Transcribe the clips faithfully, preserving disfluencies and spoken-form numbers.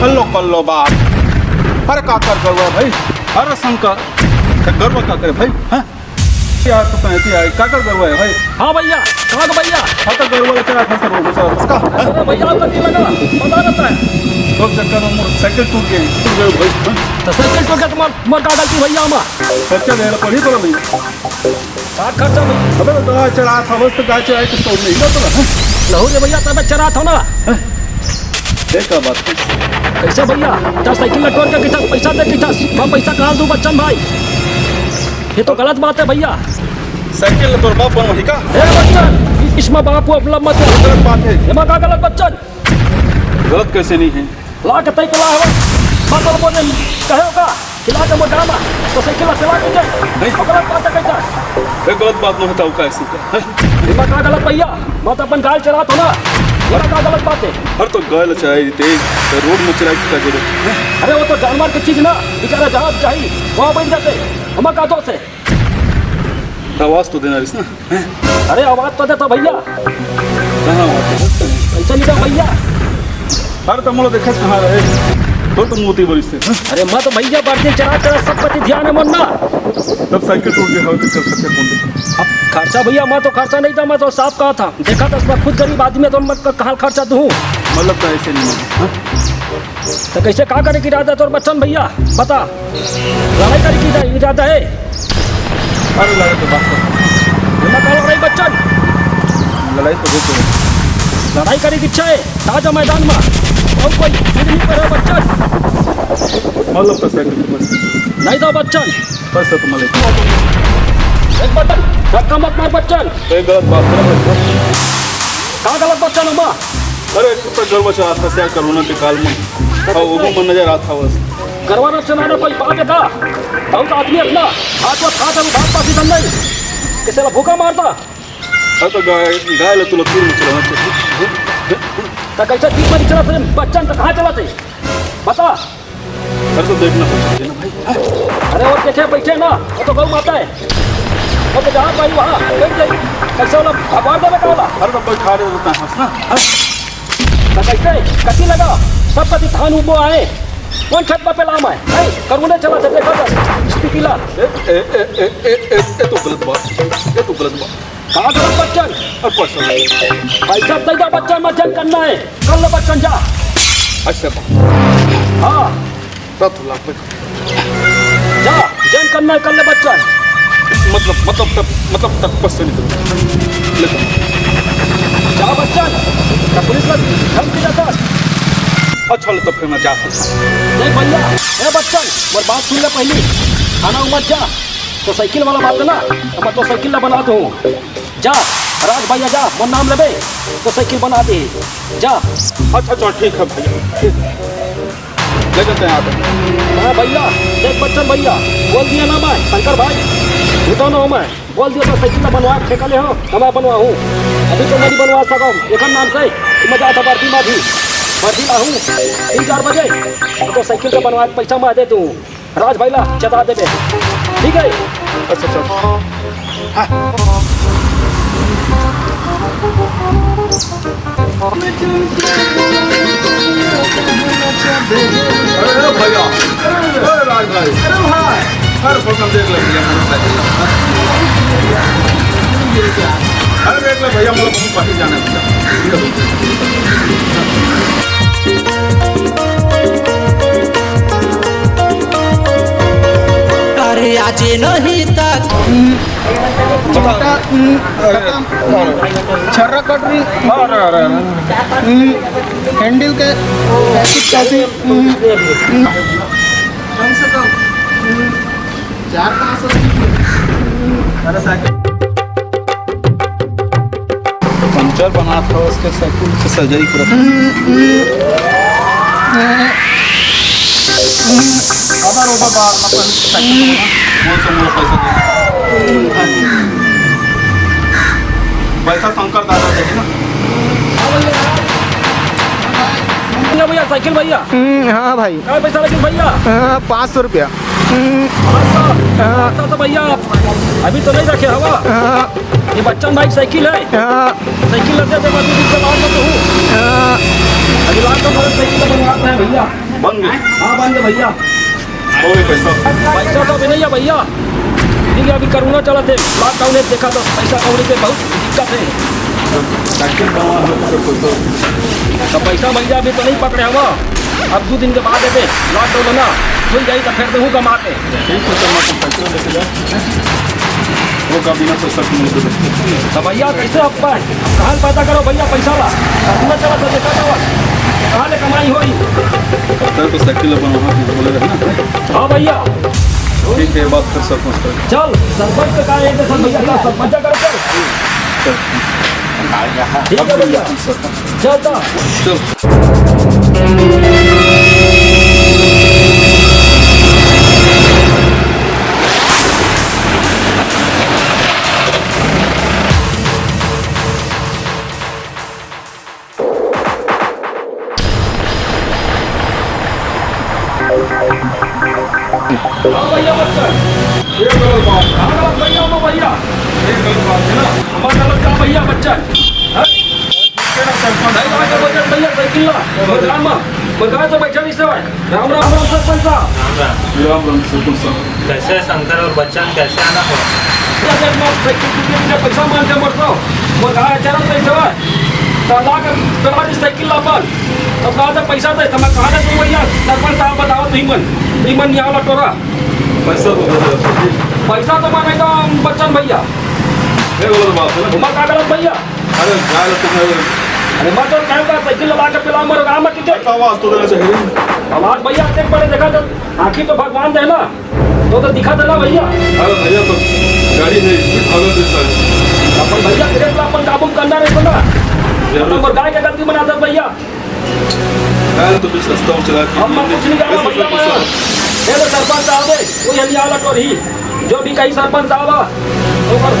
कल्लो कल्लो बात। अरे काकर गरुवा हे भाई? अरे शंकर, ए गरुवा काकर हे भाई? हाँ? यार तो कहती है, काकर गरुवा हे भाई? हाँ भैया, कहाँ का भैया? हाँ तो गरुवा ला चरात हस रोड में, उसका। अरे भैया, आपका दिल लगा, पता रहता है। तो चक्कर में मोर साइकिल टूट गई, टूट गई भाई। तो साइकिल टूट गया तो मोर, मोर का गलती भैया हमार? खर्चा देना पड़ी तो नहीं। का खर्चा भैया? अबे तो गाय चरात हस, तो गाय चराए के शौक नहीं ना तोला, हैं? नहीं रे भैया, तबे चरात हँव ना। हैं? ये का बात हे? कैसे भैया? तैं साइकिल ला टोर के कहिथस, पैसा दे कहिथस, मैं पैसा कहाँ दूँ बच्चन भाई? ये तो गलत बात है भैया। साइकिल ला तोर बाप बनवाही का? ए बच्चन, इसमें बाप उपलब्ध मत कर। गलत बात है। एमा का गलत बच्चन? गलत कैसे नहीं है? ला के तैं तो ला हवस। मतलब बोले कहे का कि ला के मोर गाँव में तो साइकिल ला चला के जाए। नहीं। और गलत बात है कैसा? ये गलत बात नहीं था, कैसे? हैं? एमा का गलत भैया? मैं तो अपन गाय चरात हँव ना। एमा का गलत बात है? अरे तो गाय ला चराई रहिते, तो रोड में चराई का जरूरत है? अरे वो तो जानवर की चीज ना, बेचारा जहाँ चाही वहाँ बैठ जाते। एमा का दोष है? आवाज तो देना रहिस ना, हैं? अरे आवाज तो देता भैया। कहाँ आवाज देता? कैसे नहीं था भैया? अरे तो मोला देखत कहाँ रहे? तोर तो मूती बरिस हे, हैं? अरे मैं तो भैया बरदी चरात चरात सब कति ध्यान है मोर ना। तब साइकिल टूट गया हो तो चल खर्चा कौन दे? अब खर्चा भैया, मैं तो खर्चा नहीं था, मैं तो साफ कहा था। देखा तो मैं खुद गरीब आदमी है तो मैं कहाँ खर्चा दूँ? मतलब तो ऐसे नहीं है, हाँ? तो कैसे का करे के इरादा तोर बच्चन भैया? बता। लड़ाई करे के इरादा है? अरे लड़ाई तो बात कर। एमा का लड़ाई बच्चन? लड़ाई तो हो तो। लड़ाई करे के इच्छा है? ताजा मैदान में। और कोई फिर नहीं करे बच्चन। मतलब तो साइकिल तो बस। नहीं दो बच्चन। बस तो मतलब। एक बच्चन, धक्का मत मार बच्चन। ये गलत बात है ना बच्चन। का गलत बच्चन हमा? अरे, कुत्ता गरुवा चरात हस यार, कोरोना के काल में। अब वो मन नजर आत हवस। गरुवा न चराना कोई पाप है का? बहुत आदमी अपना हाथ में हाथ अभी भाग पासी बन नहीं। किसी ला भूखा मारता? अरे तो गाय, गाय ला तू लकीर में चलाना चाहिए। तो कैसे ठीक में चला थे बच्चन, तो कहाँ चला थे? बता। अरे तो देखना पड़ता है ना भाई। अरे वो देखे बैठे ना, वो तो गौ माता है। वो तो जहाँ पाई वहाँ बैठ जाई। कैसे वाला भगवान देवे का वाला? अरे तो बैठा दे देता है हंस ना। तो कैसे? कति लगा? सब कति धान उबो आए। कौन खेत में पेलाम है? नहीं, करुणे चला थे, देखा था। स्थिति ला। ए, ए, ए, ए, ए, ए, ए, तो गलत बात। ये तो गलत बात। कहाँ गलत बच्चन? और पैसा। पैसा दे दे बच्चन, मैं जन करना है। कर ले बच्चन, जा। अच्छा बा। हाँ। दस लाख में। जा, जन करना है, कर ले बच्चन। मतलब, मतलब तब, मतलब तब बस से निकल। ले जा। जा बच्चन, तो पुलिस लग धमकी देता। अच्छा, ले तब फिर मैं जाता हूँ। देख भैया, ए बच्चन, मोर बात सुन ले पहली। थाना मत जा। तो साइकिल वाला बात है ना, अब तो साइकिल ला बना दूँ। जा, राज भैया जा, मोर नाम लेबे, तो साइकिल बना दे। जा। अच्छा, अच्छा, ठीक है भैया, ठीक है। ले चलते हैं आप। हाँ भैया, देख बच्चन भैया, बोल दिया ना मैं, शंकर भाई, झूठा ना हो मैं। बोल दिया तो साइकिल ला बनवा के फेंका ले हो, तो मैं बनवाहूँ। अभी तो नहीं बनवा सका हूँ, एकर नाम से कि मैं जाता बर्दी मा भी, बर्दी लाहूँ, तीन चार बजे, तो साइकिल का बनवा के पैसा मैं दे दूँ। राज भाई ला चेता देबे, ठीक है? अच्छा, अच्छा। हाँ। अरे भैया, अरे राज भाई, अरे भाई, अरे फोटो देख ले भैया, मोटरसाइकिल। अरे देख ले भैया, मोला बहुत पार्टी जाना है। अरे आज नहीं तक। छोटा, हम्म, खत्म। छर्रा कटरी। अरे, अरे, अरे। हम्म, हैंडल के पैकेट कैसे? हम्म, हम्म। कम से कम, हम्म, चार पाँच सौ। अरे साइकिल। पंचर बनात हवस के साइकिल के सर्जरी करत हवस। अबे रोबा बार अपन साइकिल बनाना। मोर से मोर पैसा दे। पैसा शंकर दादा देही ना। भैया, भैया, साइकिल भैया। हम्म, हाँ भाई। का पैसा लगे भैया? हाँ, पाँच सौ रुपया। हाँ, सर। हाँ। सर, तो भैया, अभी तो नहीं रखे हवा। हाँ। ये बच्चन भाई की साइकिल है। हाँ। साइकिल लगे थे, अभी दिन के बाद में तो हूँ। हाँ। अभी लाख का साइकिल तो बनवाते हैं भैया। बन गए? हाँ, बन गए भैया। हो गए पैसा? पैसा तो अभी नहीं है भैया, ठीक है, अभी कोरोना चलत हे, लॉकडाउन हे, देखा तो पैसा कौड़ी के बहुत दिक्कत हे। साइकिल बनवा हो तो पैसा। तो पैसा भैया अभी तो नहीं पकड़े हवा, अब दो दिन के बाद एबे लॉकडाउन हे ना, खुल जाई तो फिर देहूँ कमा के। ठीक है, तो मैं तो पैसा लेके जा। वो का बिना पैसा के नहीं दे। तो भैया कैसे अब पाए? कहाँ पैदा करो भैया पैसा ला? कोरोना चलत हे, देखा तो कहाँ ले कमाई होई? तेरे को साइकिल अपन वहाँ पे बोले रहे ना। हाँ भैया। ठीक है, बात कर सरपंच कर। चल, सरपंच का काम है, तो सरपंच का, सरपंच का चल। चल। ठीक है भैया। चलता। चल। हाँ भैया बच्चन। ये गलत बात है। हाँ गलत भैया, हो भैया। ये गलत बात है ना। हमारा गलत क्या भैया बच्चन? हैं? नहीं भाई, तो बच्चन भैया साइकिल ला। बरगाम में, बरगाम तो बैठा नहीं से भाई। राम राम, राम सरपंच साहब। राम राम। राम राम सरपंच साहब। कैसे शंकर और बच्चन, कैसे आना हुआ? अरे, मैं साइकिल के लिए पैसा मांग के मरता हूँ। वो कहा, "चल, पैसा है।" तो ला के, तो ला के साइकिल ला अपन। तो कहा था, "पैसा दे।" तो मैं कहा था, "तू भैया, सरपंच साहब बताओ, तू ही मन, तू ही मन यहाँ वाला टोरा।" पैसा तो दे दे। पैसा तो मैं नहीं था, बच्चन भैया। ये गलत बात है ना। तुम्हारा क्या गलत भैया? अरे, क्या गलत है? अरे, मैं तो कहूँगा, साइकिल ला के पिला, मर रहा, मैं कितने तो आवाज तो देना चाहिए। आवाज भैया, देख पड़े, देखा तो, आँखी तो भगवान दे ना। तो, तो दिखा देना भैया। अरे भैया, तो गाड़ी में स्पीड भागल दे सारे। अपन भैया, ब्रेक ला अपन काबू में करना रहे तो ना। जरूर। अपन गाय के गलती बना दे भैया। गाय तो बीच रास्ता में चला के अब मैं कुछ नहीं जाना ऐसे भैया, सब मैं। ये तो सरपंच साहब है, वो ये नियाला को रही। जो भी कहीं सरपंच साहब आ, तो कर,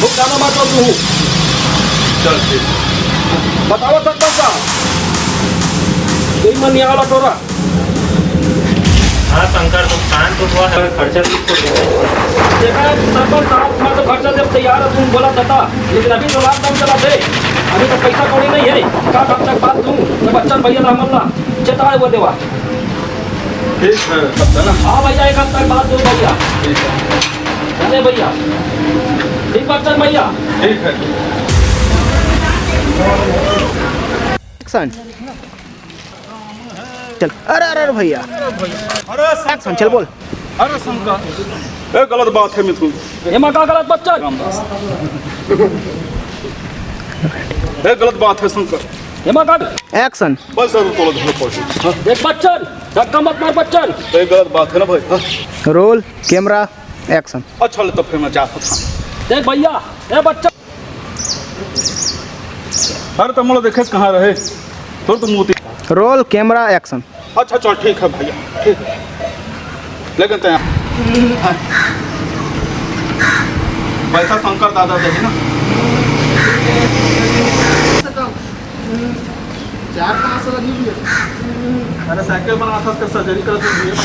वो गाना मत बोल तू। चल ठीक। बताओ सरपंच साहब। कोई मन नियाला टोरा। हाँ शंकर, नुकसान तो हुआ है, खर्चा भी तो हुआ है। देखा है सरपंच साहब, मैं तो खर्चा देब तैयार है, तुम बोला था, लेकिन अभी तो लॉकडाउन चलत हे, अभी तो पैसा कौड़ी नहीं है। का कब तक बात तू, मैं बच्चन भैया ला हमला चेता है वो देवा। ठीक है, तब है ना? हाँ भैया, एक हफ्ता बाद दो भैया। ठीक है। अरे भैया, ठीक बच्चन भैया। ठीक है। एक्शन। चल, अरे, अरे, अरे भैया। अरे शंकर। चल बोल। अरे शंकर। ए, गलत बात है मिथुन। एमा का गलत बच्चन? रामदास। ए, गलत बात है शंकर। एमा का? एक्शन। बस सर, तोला धर पड़। हाँ। देख बच्चन, धक्का मत मार बच्चन। ए, गलत बात है ना भाई। हाँ। Roll, camera, action. अच्छा ले, तो फिर मैं जाता हूँ। देख भैया, ए बच्चन। अरे त मोला देखेस कहाँ रहे? तोर तो मूती। Role, camera, action. अच्छा, चल, ठीक है भैया, ठीक है। लेकिन तैं पैसा शंकर दादा देही ना। चार पाँच सौ लगी भैया। अरे, साइकिल बनाथस के सर्जरी करत भैया।